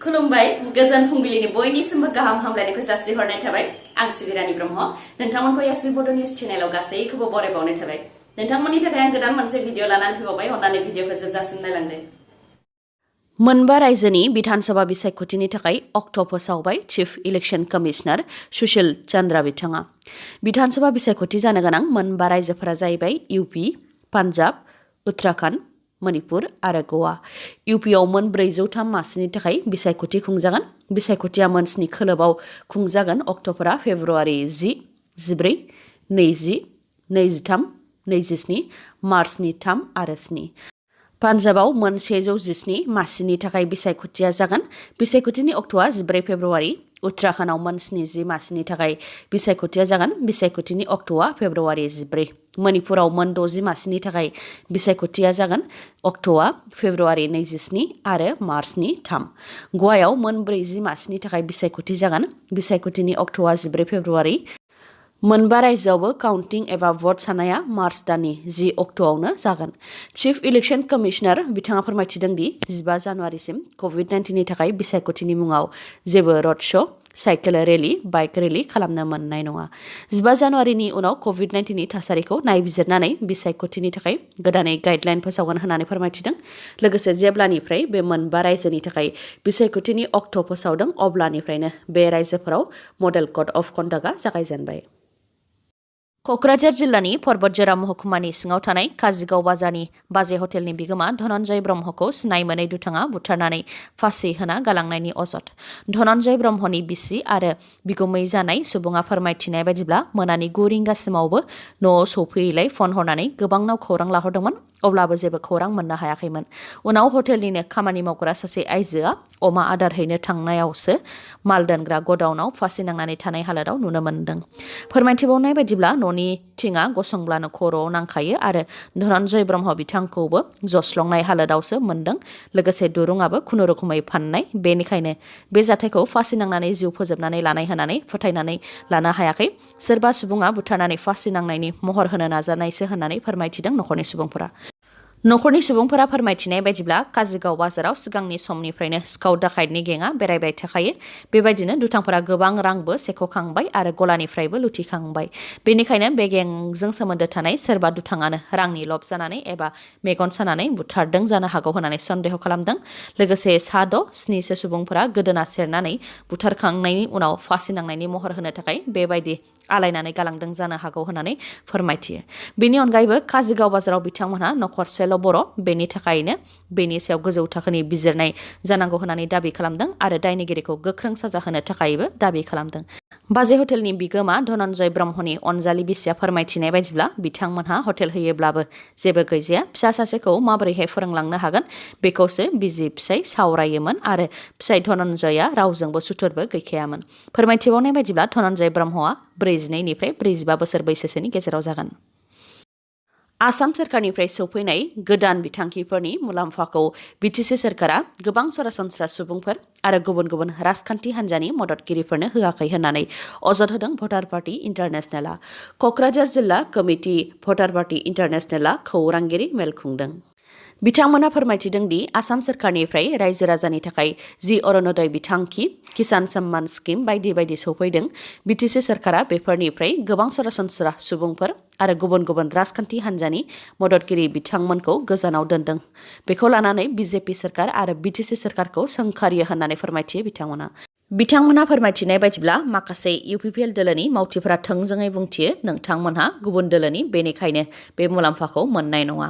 खुलुमबाय गोजोन फुंबिलिनि बयनिसिमबो गाहाम हामलायनायखौ जासिहरनाय थाबाय आं सिबिरानि ब्रह्म नोंथांमोनखौ एसबी बड' निउज चेनेलाव गासैखौबो बरायबावनाय थाबाय नोंथांमोननि थाखाय आं गोदान मोनसे भिडिअ लानानै फैबावबाय अन्नानै भिडिअखौ जोबजासिम नायलांदो मोनबा रायजोनि बिधानसभा बिसायख'थिनि थाखाय अक्ट' फोसावबाय chief election commissioner Sushil Chandra बिथाङा बिधानसभा बिसायख'थि जानो गोनां मोनबा रायजोफोरा जाहैबाय इउपि पान्जाब उत्तराखन्ड मणिपुर आरो गवा इउपिआव मोन 403 मासिनि थाखाय बिसायख'थि खुंजागोन बिसायख'थिया मोन 7 खोलोबाव खुंजागोन अक्ट'फोरा फेब्रुवारि 10, 14, 20, 23, 27 मार्चनि 3 आरो 7 पान्जाबाव मोन 117 मासिनि थाखाय बिसायख'थिया जागोन बिसायख'थिनि अक्ट'आ 14 फेब्रुवारि उत्तराखन्डआव मोन 70 मासिनि थाखाय बिसायख'थिया जागोन बिसायख'थिनि अक्ट'आ फेब्रुवारि 14 मणिपुराव मोन 60 मासिनि थाखाय बिसायख'थिया जागोन अक्ट'आ फेब्रुवारि 27 आरो मार्चनि 3 गवायाव मोन 40 मासिनि थाखाय बिसायख'थि जागोन बिसायख'थिनि अक्ट'आ 14 फेब्रुवारि मोनबा रायजोआवबो काउन्टिं एबा भट साननाया मार्च दाननि 10 अक्ट'आवनो जागोन चिफ इलेक्शन कमिशनार बिथाङा फोरमायथिदों दि 15 जानुवारिसिम कभिड-19नि थाखाय बिसायख'थिनि मुङाव जेबो रड श' साइकेल रेली बाइक रेली खालामनो मोननाय नङा 15 जानुवारिनि उनाव कभिड-19नि थासारिखौ नायबिजिरनानै बिसायख'थिनि थाखाय गोदानै गाइडलाइन फोसावगोन होननानै फोरमायथिदों लोगोसे जेब्लानिफ्राय बे मोनबा रायजोनि थाखाय बिसायख'थिनि अक्ट' फोसावदों अब्लानिफ्रायनो बे रायजोफोराव मडेल कड अफ कन्डाक्टआ जागायजेनबाय क'क्राझार जिल्लानि पर्बतजरा महकुमानि सिङाव थानाय काजिगाव बाजारनि बाजै हटेलनि बिगोमा धनन्जय ब्रह्मखौ सिनाय मोनै दुथाङा बुथारनानै फासि होना गालांनायनि अजद धनन्जय ब्रह्मनि बिसि आरो बिगुमै जानाय सुबुङा फोरमायथिनाय बायदिब्ला मोनानि 9 रिंगासिमावबो न'आव सौफैयैलाय फन हरनानै गोबांनाव खौरां लाहरदोंमोन अब्लाबो जेबो खौरां मोननो हायाखैमोन उनाव हटेलनिनो खामानि मावग्रा सासे आइजोआ अमा आदार हैनो थांनायावसो माल दोनग्रा गडाउनाव फासि नांनानै थानाय हालोदाव नुनो मोन्दों फोरमायथिबावनाय बायदिब्ला न'नि थिङा गसंब्लानो खर'आव नांखायो आरो धनन्जय ब्रह्म बिथांखौबो जस्लंनाय हालोदावसो मोन्दों लोगोसे दुरुङाबो खुनुरुखुमै फाननाय बेनिखायनो बे जाथायखौ फासि नांनानै जिउ फोजोबनानै लानाय होननानै फोथायनानै लानो हायाखै सोरबा सुबुङा बुथारनानै फासि नांनायनि महर होनो नाजानायसो होननानै फोरमायथिदों नखरनि सुबुंफोरा फोरमायथिनाय बायदिब्ला काजिगाव बाजाराव सिगांनि समनिफ्रायनो सिखाव दाखायतनि गेंआ बेरायबाय थाखायो बेबायदिनो दुथांफोरा गोबां रांबो सेख'खांबाय आरो गलानिफ्रायबो लुथिखांबाय बेनिखायनो बे गेंजों सोमोन्दो थानाय सोरबा दुथाङानो रांनि लब जानानै एबा मेगन सानानै बुथारदों जानो हागौ होननानै सन्देह खालामदों लोगोसे 7 सुबुंफोरा गोदोना सेरनानै बुथारखांनायनि उनाव फासि नांनायनि महर होनो थाखाय बेबायदि आलायनानै गालांदों जानो हागौ होननानै फोरमायथियो बेनि अनगायैबो काजिगाव बाजाराव बिथांमोनहा नखरसेल' बर' बेनि थाखायनो बेनि सायाव गोजौ थाखोनि बिजिरनाय जानांगौ होननानै दाबि खालामदों आरो दायनिगिरिखौ गोख्रों साजा होनो थाखायबो दाबि खालामदों बाजै हटेलनि बिगोमा धनन्जय ब्रह्मनि अनजालि बिसिया फोरमायथिनाय बायदिब्ला बिथांमोनहा हटेल होयोब्लाबो जेबो गैजाया फिसा सासेखौ माबोरैहाय फोरोंलांनो हागोन बेखौसो बिसि फिसाय सावरायोमोन आरो फिसाय धनन्जयआ रावजोंबो सुथुरबो गैखायामोन फोरमायथिबावनाय बायदिब्ला धनन्जय ब्रह्मआ 42 निफ्राय 45 बोसोर बैसोसोनि गेजेराव जागोन आसाम सोरखारनिफ्राय सौफैनाय गोदान बिथांखिफोरनि मुलाम्फाखौ बिटिसि सोरखारा गोबां सरासनस्रा सुबुंफोर आरो गुबुन गुबुन राजखान्थि हान्जानि मददगिरिफोरनो होआखै होननानै अजद होदों भटार पार्टी इन्टारनेशनेलआ क'क्राझार जिल्ला कमिटि भटार पार्टी इन्टारनेशनेलआ खौरांगिरि मेल खुंदों बिथांमोना फोरमायथिदों दि आसाम सोरखारनिफ्राय रायजो राजानि थाखाय जि अरुणोदय बिथांखि किसान सम्मान स्किम बायदि बायदि सौफैदों बिटिसि सोरखारा बेफोरनिफ्राय गोबां सरासनस्रा सुबुंफोर आरो गुबुन गुबुन राजखान्थि हान्जानि मददगिरि बिथांमोनखौ गोजानाव दोनदों बेखौ लानानै बिजेपि सोरखार आरो बिटिसि सोरखारखौ सोंखारियो होननानै फोरमायथियो बिथांमोना फोरमायथिनाय बायदिब्ला माखासे इउपिपिएल दोलोनि मावथिफोरा थोंजोङै बुंथियो नोंथांमोनहा गुबुन दोलोनि बेनिखायनो बे मुलाम्फाखौ मोननाय नङा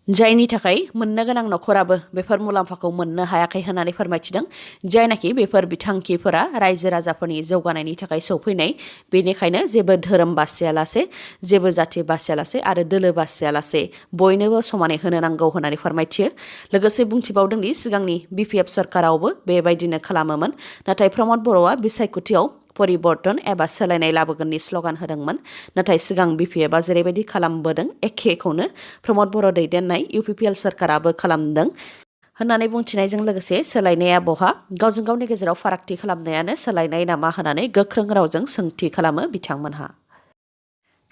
जायनि थाखाय मोननो गोनां नखराबो बेफोर मुलाम्फाखौ मोननो हायाखै होननानै फोरमायथिदों जायनाखि बेफोर बिथांखिफोरा रायजो राजाफोरनि जौगानायनि थाखाय सौफैनाय बेनिखायनो जेबो धोरोम बासियालासे जेबो जाथि बासियालासे आरो दोलो बासियालासे बयनोबो समानै होनो नांगौ होननानै फोरमायथियो लोगोसे बुंथिबावदों दि सिगांनि बिपिएफ सरकारावबो बेबायदिनो खालामोमोन नाथाय प्रमद बर'आ बिसायख'थियाव परिबर्तन एबा सोलायनाय लाबोगोननि स्ल'गान होदोंमोन नाथाय सिगां बिपिएफआ जेरैबायदि खालामबोदों एखेखौनो प्रमद बर' दैदेननाय इउपिपिएल सोरखाराबो खालामदों होननानै बुंथिनायजों लोगोसे सोलायनाया बहा गावजों गावनि गेजेराव फारागथि खालामनायानो सोलायनाय नामा होननानै गोख्रों रावजों सोंथि खालामो बिथांमोनहा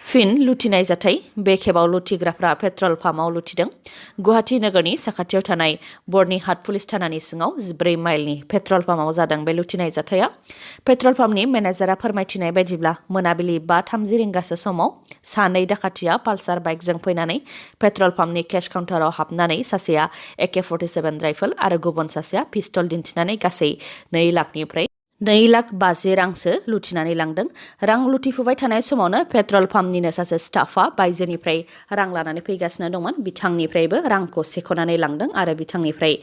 फिन लुथिनाय जाथाय बे खेबाव लुथिग्राफ्रा पेट्रल पाम्पआव लुथिदों। गुवाहाटी नोगोरनि साखाथियाव थानाय बर्निहाट पुलिस थानानि सिङाव 14 माइलनि पेट्रल पाम्पआव जादों बे लुथिनाय जाथाया। पेट्रल पाम्पनि मेनेजारा फोरमायथिनाय बायदिब्ला मोनाबिलि 5:30 रिंगासो समाव सानै दाखाथिया पालसार बाइकजों फैनानै पेट्रल पाम्पनि केश काउन्टाराव हाबनानै सासेया AK-47 राइफल आरो गुबुन सासेया पिस्तल दिन्थिनानै गासै 2 लाखनिफ्राय 2,50,000 रांसो लुथिनानै लांदों। रां लुथिफुबाय थानाय समावनो पेट्रल पाम्पनिनो सासे स्टाफा बायजोनिफ्राय रां लानानै फैगासिनो दंमोन। बिथांनिफ्रायबो रांखौ सेख'नानै लांदों आरो बिथांनिफ्राय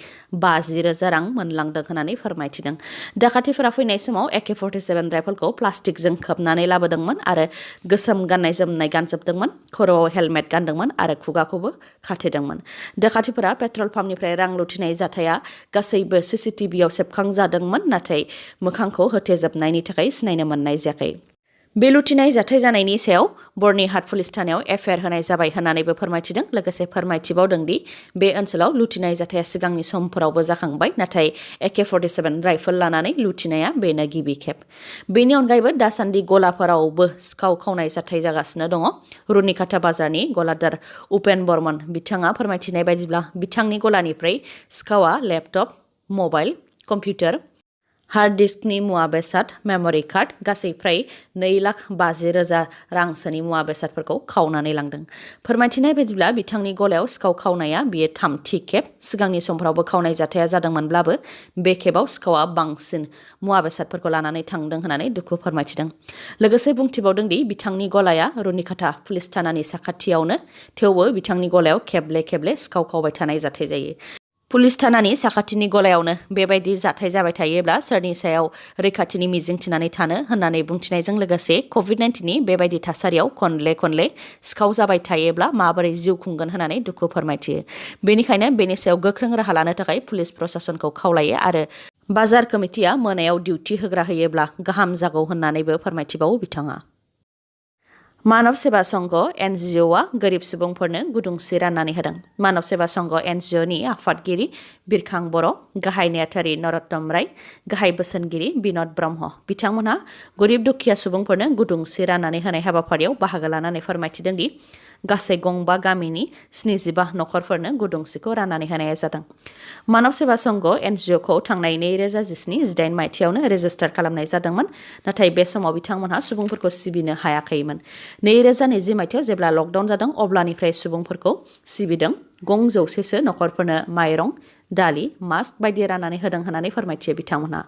50,000 रां मोनलांदों होननानै फोरमायथिदों। दाखाथिफोरा फैनाय समाव AK-47 राइफलखौ प्लास्टिकजों खोबनानै लाबोदोंमोन आरो गोसोम गाननाय जोमनाय गानजोबदोंमोन, खर'आव हेलमेट गानदोंमोन आरो खुगाखौबो खाथेदोंमोन। दाखाथिफोरा पेट्रल पाम्पनिफ्राय रां लुथिनाय जाथाया गासैबो CCTVआव सेबखांजादोंमोन, नाथाय मोखांखौ होथेजोबनायनि थाखाय सिनायनो मोननाय जायाखै। बे लुथिनाय जाथाय जानायनि सायाव बर्निहाट पुलिस थानायाव FIR होनाय जाबाय होननानैबो फोरमायथिदों। लोगोसे फोरमायथिबावदों दि बे ओनसोलाव लुथिनाय जाथाया सिगांनि समफोरावबो जाखांबाय, नाथाय AK-47 राइफल लानानै लुथिनाया बेनो गिबि खेब। बेनि अनगायैबो दासान्दि गलाफोरावबो सिखाव खावनाय जाथाय जागासिनो दङ। रुनिकाटा बाजारनि गलादार उपेन बर्मन बिथाङा फोरमायथिनाय बायदिब्ला बिथांनि गलानिफ्राय सिखावा लेपटप, मबाइल, कम्पिउटार, हार्ड डिस्कनि मुवा बेसाद, मेम'रि कार्ड, गासै फ्राय 2,50,000 रांसोनि मुवा बेसादफोरखौ खावनानै लांदों। फोरमायथिनाय बायदिब्ला बिथांनि गलायाव सिखाव खावनाया बियो 3थि खेब। सिगांनि समफ्रावबो खावनाय जाथाया जादोंमोनब्लाबो बे खेबाव सिखावा बांसिन मुवा बेसादफोरखौ लानानै थांदों होननानै दुखु फोरमायथिदों। लोगोसे बुंथिबावदों दि बिथांनि गलाया रुनिकाटा पुलिस थानानि साखाथियावनो, थेवबो बिथांनि गलायाव खेबले खेबले सिखाव खावबाय थानाय जाथाय जायो। पुलिस थानानि साखाथिनि गलायावनो बेबायदि जाथाय जाबाय थायोब्ला सोरनि सायाव रैखाथिनि मिजिं थिनानै थानो होननानै बुंथिनायजों लोगोसे COVID-19नि बेबायदि थासारियाव खनले सिखाव जाबाय थायोब्ला माबोरै जिउ खुंगोन होननानै दुखु फोरमायथियो। बेनिखायनो बेनि सायाव गोख्रों राहा लानो थाखाय पुलिस प्रशासनखौ खावलायो आरो बाजार कमिटिया मोनायाव डिउटि होग्रा होयोब्ला गाहाम जागौ होननानैबो फोरमायथिबावो बिथाङा। मानव सेवा संघ NGOआ गोरिब सुबुंफोरनो गुदुं सि राननानै होदों। मानव सेवा संघ NGOनि आफादगिरि बिरखां बर', गाहाय नेहाथारि नरत्तम राय, गाहाय बोसोनगिरि बिन'द ब्रह्म बिथांमोनहा गोरिब दुखिया सुबुंफोरनो गुदुं सि राननानै होनाय हाबाफारियाव बाहागो लानानै फोरमायथिदों दि गासै गंबा गामिनि 75 नखरफोरनो गुदुं सिखौ राननानै होनाय जादों। मानव सेवा संघ NGOखौ थांनाय 2017-18 मायथाइयावनो रेजिस्टार खालामनाय जादोंमोन, नाथाय बे समाव बिथांमोनहा सुबुंफोरखौ सिबिनो हायाखैमोन। 2020 मायथाइयाव जेब्ला लकडाउन जादों अब्लानिफ्राय सुबुंफोरखौ सिबिदों। 200सो नखरफोरनो माइरं, दालि, मास्क बायदि राननानै होदों होननानै फोरमायथियो बिथांमोनहा।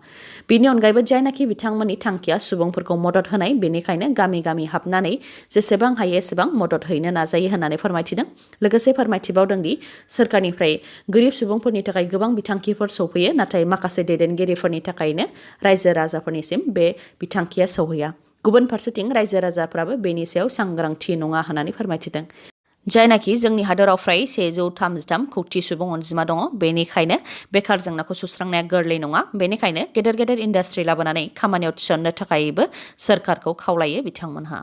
बेनि अनगायैबो जायनाखि बिथांमोननि थांखिया सुबुंफोरखौ मदद होनाय, बेनिखायनो गामि गामि हाबनानै जेसेबां हायो एसेबां मदद हैनो नाजायो होननानै फोरमायथिदों। लोगोसे फोरमायथिबावदों दि सोरखारनिफ्राय गोरिब सुबुंफोरनि थाखाय गोबां बिथांखिफोर सौफैयो, नाथाय माखासे दैदेनगिरिफोरनि थाखायनो रायजो राजाफोरनिसिम बे बिथांखिया सौहैया। गुबुन फारसेथिं रायजो राजाफ्राबो बेनि सायाव सांग्रांथि नङा होननानै फोरमायथिदों। जायनाखि जोंनि हादराव फ्राय 133 कौटि सुबुं अनजिमा दङ, बेनिखायनो बेकार जेंनाखौ सुस्रांनाया गोरलै नङा। बेनिखायनो गेदेर इन्डास्ट्रि लाबोनानै खामानियाव थिसननो थाखायबो सोरखारखौ खावलायो बिथांमोनहा।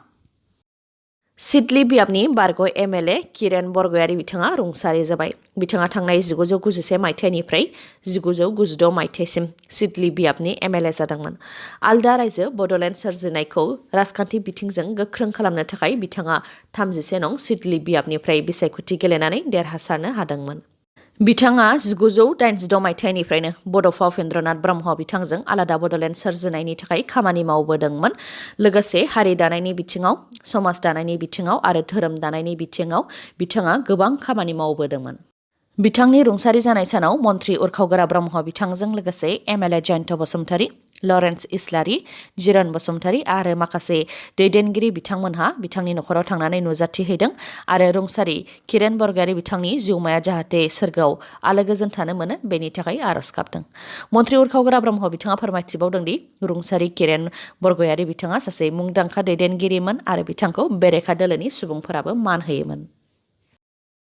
सिडली बियाबनि बारग' MLA किरेन बरगयारी बिथाङा रुंसारि जाबाय। बिथाङा थांनाय 1991 मायथाइनिफ्राय 1996 मायथाइसिम सिडली बियाबनि MLA जादोंमोन। आलदा रायजो बड'लेण्ड सोरजिनायखौ राजखान्थि बिथिंजों गोख्रों खालामनो थाखाय बिथाङा 31 नं सिडली बियाबनिफ्राय बिसायख'थि गेलेनानै देरहासारनो हादोंमोन। बिथाङा 1986 मायथाइनिफ्रायनो बड'फा उपेन्द्रनाथ ब्रह्म बिथांजों आलादा बड'लेण्ड सोरजिनायनि थाखाय खामानि मावबोदोंमोन। लोगोसे हारि दानायनि बिथिङाव, समाज दानायनि बिथिङाव आरो धोरोम दानायनि बिथिङाव बिथाङा गोबां खामानि मावबोदोंमोन। बिथांनि रुंसारि जानाय सानाव मन्त्रि उरखावगोरा ब्रह्म बिथांजों लोगोसे MLA जयन्त बसुमतारी, लरेन्स इस्लारि, जिरन बसुमतारी आरो माखासे दैदेनगिरि बिथांमोनहा बिथांनि नखराव थांनानै नुजाथि हैदों आरो रुंसारि किरेन बरगयारी बिथांनि जिउमाया जाहाथे सोरगोआव आलो गोजोन थानो मोनो बेनि थाखाय आरज गाबदों। मन्त्रि उरखावगोरा ब्रह्म बिथाङा फोरमायथिबावदों दि रुंसारि किरेन बरगयारी बिथाङा सासे मुंदांखा दैदेनगिरिमोन आरो बिथांखौ बेरेखा दोलोनि सुबुंफोराबो मान होयोमोन।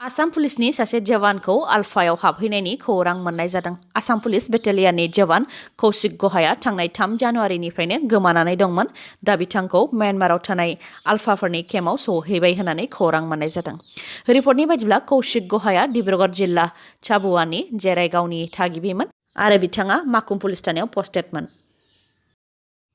आसाम पुलिसनि सासे जवानखौ आलफायाव हाबहैनायनि खौरां मोननाय जादों। आसाम पुलिस बेटेलियाननि जवान कौशिक गहाया थांनाय 3 जानुवारिनिफ्रायनो गोमानानै दंमोन। दा बिथांखौ म्यानमाराव थानाय आलफाफोरनि केम्पआव सौहैबाय होननानै खौरां मोननाय जादों। रिपर्टनि बायदिब्ला कौशिक गहाया डिब्रुगड़ जिल्ला चाबुवानि जेराइगावनि थागिबिमोन आरो बिथाङा माकुम पुलिस थानायाव पस्टेडमोन।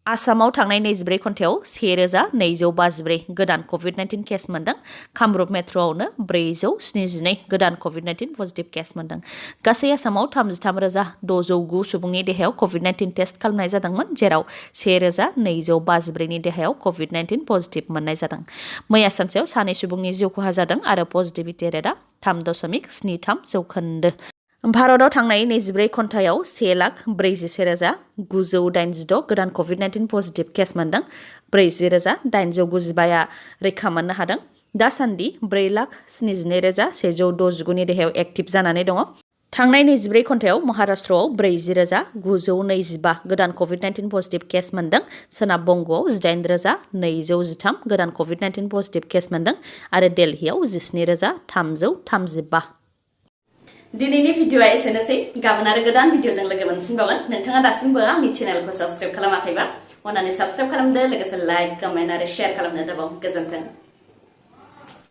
आसामाव थांनाय 24 घन्टायाव 1254 गोदान कभिड-19 केस मोनदों। कामरुप मेट्र'आवनो 472 गोदान कभिड-19 पजिटिभ केस मोनदों। गासै आसामाव 33,609 सुबुंनि देहायाव कभिड-19 टेस्ट खालामनाय जादोंमोन, जेराव 1,254 नि देहायाव कभिड-19 पजिटिभ मोननाय जादों। मैया सानसेयाव 2 सुबुंनि जिउ खहा जादों आरो पजिटिभिटि रेटआ 3.73 जौखोन्दो। भारताव थांनाय 24 घन्टायाव 1,41,986 गोदान कभिड-19 पजिटिभ केस मोनदों। 40,895 रैखा मोननो हादों। दासान्दि 4,72,169 नि देहायाव एक्टिभ जानानै दङ। थांनाय 24 घन्टायाव महाराष्ट्रआव 40,925 गोदान कभिड-19 पजिटिभ केस मोनदों। सोनाब बंग'आव 8,213 गोदान कभिड-19 पजिटिभ केस मोनदों आरो दिल्लीआव 17,335। दिनैनि भिडिअआ एसेनोसै। गाबोन आरो गोदान भिडिअजों लोगो मोनफिनबावगोन। नोंथाङा दासिमबो आंनि चेनेलखौ साबस्क्राइब खालामाखैबा अन्नानै साबस्क्राइब खालामदो, लोगोसे लाइक, कमेन्ट आरो शेयार खालामनो दाबाव। गोजोन्थों।